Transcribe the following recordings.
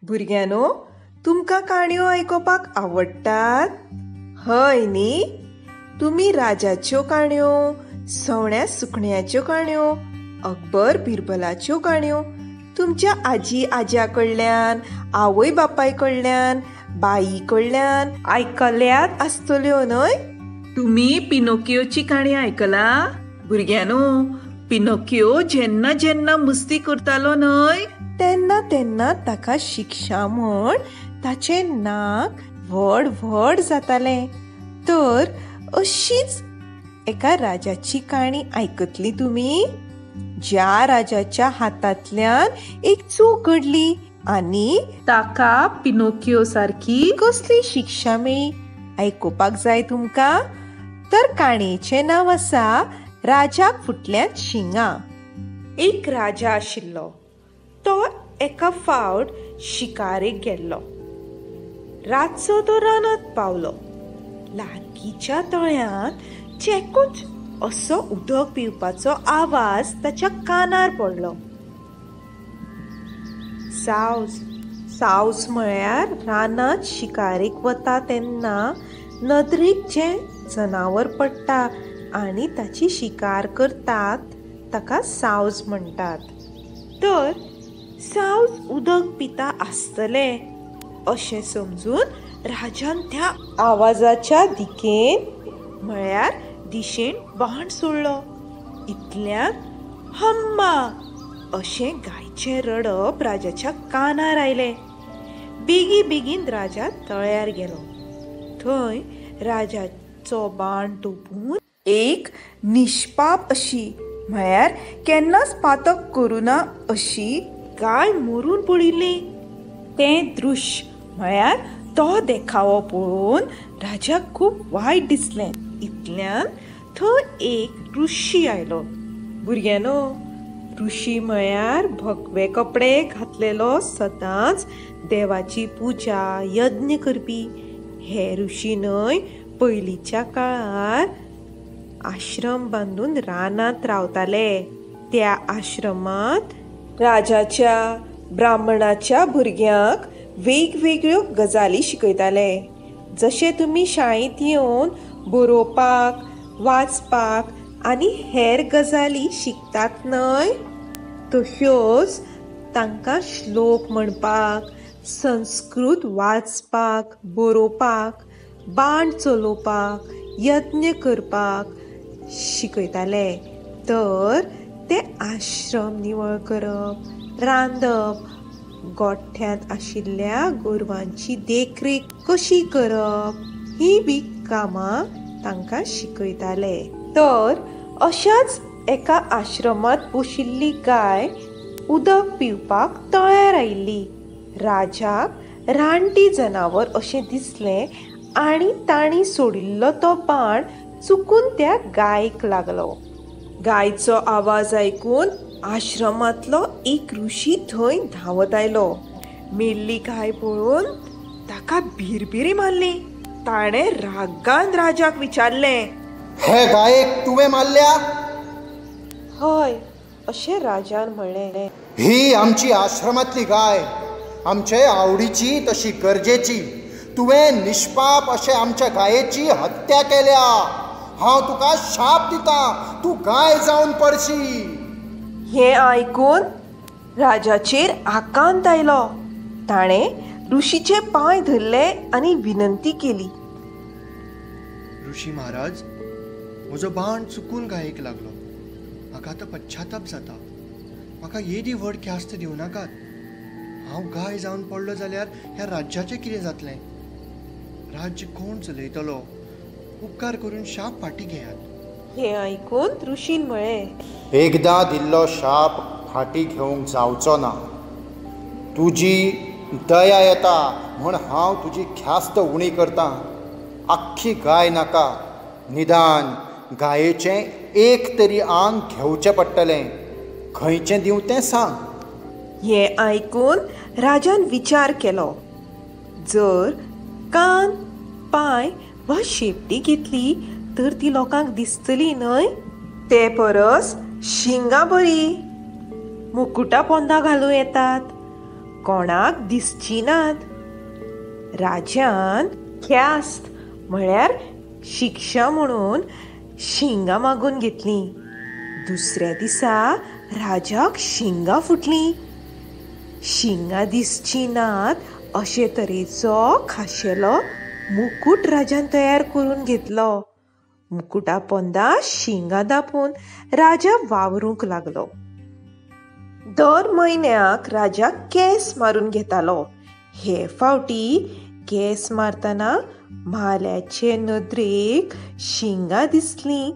भुरग्यांनो, तुमकां काणयो आयकुपाक आवडटात हय न्ही? तुमी राजाच्यो काणयो, सवण्या सुकण्याच्यो काणयो, अकबर बिरबलाच्यो काणयो तुमच्या आजी आज्या कडल्यान, आवय बापाय कडल्यान, बाई कडल्यान आयकल्यात आसतल्यो न्हय? तुमी पिनोकियोची काणी आयकला? भुरग्यांनो, पिनोकियो जेन्ना जेन्ना मस्ती करतालो न्हय, तेन्ना तेन्ना ताका शिक्षा म्हण ताचें नाक व्हड व्हड जातालें. तर अशीच एका राजाची काणी आयकतली तुमी, ज्या राजाच्या हातांतल्यान एक चूक घडली आनी ताका पिनोकियो सारकी कसली शिक्षा मेळ्ळी. आयकुपाक जाय तुमकां? तर काणयेचें नांव आसा राजाक फुटल्यात शिंगां. एक राजा आशिल्लो. तो एका फावट शिकारेक गेल्लो. रातचो तो रानांत पावलो. लागींच्या तळ्यांत चेकूच असो उदक पिवपाचो आवाज ताच्या कानार पडलो. सावज सावज म्हळ्यार रानांत शिकारेक वता तेन्ना नदरेक जें जनावर पडटा आनी ताची शिकार करतात ताका सावज म्हणटात. तर सावज उदक पिता आसतलें अशें समजून राजान त्या आवाजाच्या दिकेन म्हळ्यार दिशेन बाण सोडलो. इतल्यान हम्मा अशें गायचें रडप राजाच्या कानार आयलें. बेगी बेगीन राजा तळ्यार गेलो. थंय राजाचो बाण तोपून एक निष्पाप अशी म्हळ्यार केन्नाच पातक करुना अशी गाय मरून पडिल्ली. तें दृश्य म्हळ्यार तो देखावो पळोवन राजाक खूब वायट दिसलें. इतल्यान थंय एक ऋषी आयलो. भुरग्यांनो, ऋषी म्हळ्यार भगवे कपडे घातलेलो सदांच देवाची पुजा यज्ञ करपी. हे ऋषी न्हय पयलींच्या काळार आश्रम बांदून रानांत रावताले. त्या आश्रमांत राजाच्या ब्राह्मणाच्या भुरग्यांक वेगवेगळ्यो गजाली शिकयताले. जशें तुमी शाळेंत येवन बरोवपाक, वाचपाक आनी हेर गजाली शिकतात न्हय, तश्योच तांकां श्लोक म्हणपाक, संस्कृत वाचपाक, बरोवपाक, बाण चलोवपाक, यज्ञ करपाक शिकयताले. तर ते आश्रम निवळ करप, रांदप, गोठ्यांत आशिल्ल्या गोरवांची देखरेख कशी करप ही बी कामां तांकां शिकयताले. तर अशाच एका आश्रमांत पोशिल्ली गाय उदक पिवपाक तळ्यार आयिल्ली. राजाक रानटी जनावर अशें दिसलें आनी तांणी सोडिल्लो तो बाण चुकून त्या गायक लागलो. गायचो आवाज आयकून आश्रमांतलो एक ऋषी थंय धांवत आयलो. मेल्ली गाय पळोवन ताका भिरभिरी मारली. ताणें रागान राजाक विचारलें, हे गायेक तुवें मारल्या? हय, अशें राजान म्हणलें. ही आमची आश्रमांतली गाय, आमचे आवडीची तशी गरजेची. तुवें निष्पाप अशें आमच्या गायेची हत्या केल्या. हांव तुका शाप दिता, तूं गाय जावन पडशी. हें आयकून राजाचेर आकांत आयलो. ताणें ऋषीचे पांय धरले आनी विनंती केली. ऋषी महाराज, म्हजो बाण चुकून गायेक लागलो. म्हाका आतां पश्चाताप जाता. म्हाका येदी व्हड ख्यास्त दिवं नाकात. हांव गाय जावन पडलो जाल्यार ह्या राज्याचें कितें जातलें? राज्य कोण चलयतलो? उपकार करून शाप फाटीं घेयात. हें आयकून ऋषीन म्हळें, एकदां दिल्लो शाप फाटीं घेवंक जावचो ना. तुजी दया येता म्हूण हांव तुजी ख्यास्त उणी करतां. आख्खी गाय नाका, निदान गायेचें एक तरी आंग घेवचें पडटलें. खंयचें दिवं तें सांग. हें आयकून राजान विचार केलो, जर कान, पांय वा शेपटी घेतली तर ती लोकांक दिसतली न्हय? ते परस शिंगां बरी, मुकुटा पोंदा घालूं येतात. कोणाक दिसची नात. राजान ख्यास्त म्हळ्यार शिक्षा म्हणून शिंगां मागून घेतलीं. दुसऱ्या दिसा राजाक शिंगां फुटलीं. शिंगां दिसचीं नात अशे तरेचो खाशेलो मुकूट राजान तयार करून घेतलो. मुकुटा पोंदा शिंगां दापून राजा वावरूंक लागलो. दर म्हयन्याक राजा केंस मारून घेतालो. हे फावटी केंस मारतना म्हाल्याचे नदरेक शिंगां दिसलीं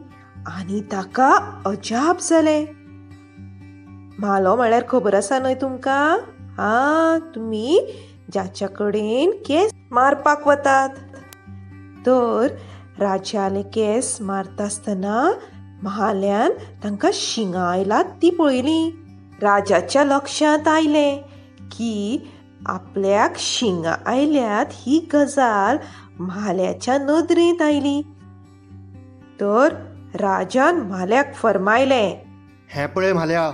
आनी ताका अजाप जालें. म्हालो म्हळ्यार खबर आसा न्हय तुमकां? आं, तुमी जाच्या कडेन केंस मारपाक वतात. तर राजाले केंस मारता आसतना म्हाल्यान तांकां शिंगां आयलात ती पळयलीं. राजाच्या लक्षांत आयलें की आपल्याक शिंगां आयल्यात ही गजाल म्हाल्याच्या नदरेंत आयली. तर राजान म्हाल्याक फर्मायलें, हें पळय म्हाल्या,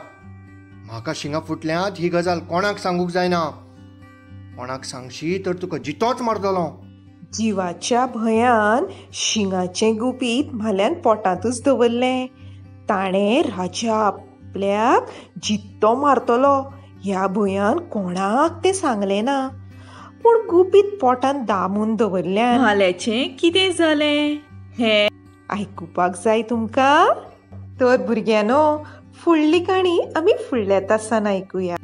म्हाका शिंगां फुटल्यात ही गजाल कोणाक सांगूंक जायना. कोणाक सांगशी तर तुका जितोच मारतलो. जिवाच्या भंयान शिंगाचें गुपीत म्हाल्यान पोटांतूच दवरलें. ताणें राजा आपल्याक जित्तो मारतलो ह्या भंयान कोणाक तें सांगलें ना. पूण गुपीत पोटांत दामून दवरल्यान म्हाल्याचें कितें जालें हें आयकुपाक जाय तुमकां? तर भुरग्यांनो, फुडली काणी आमी फुडल्या तासान आयकुया.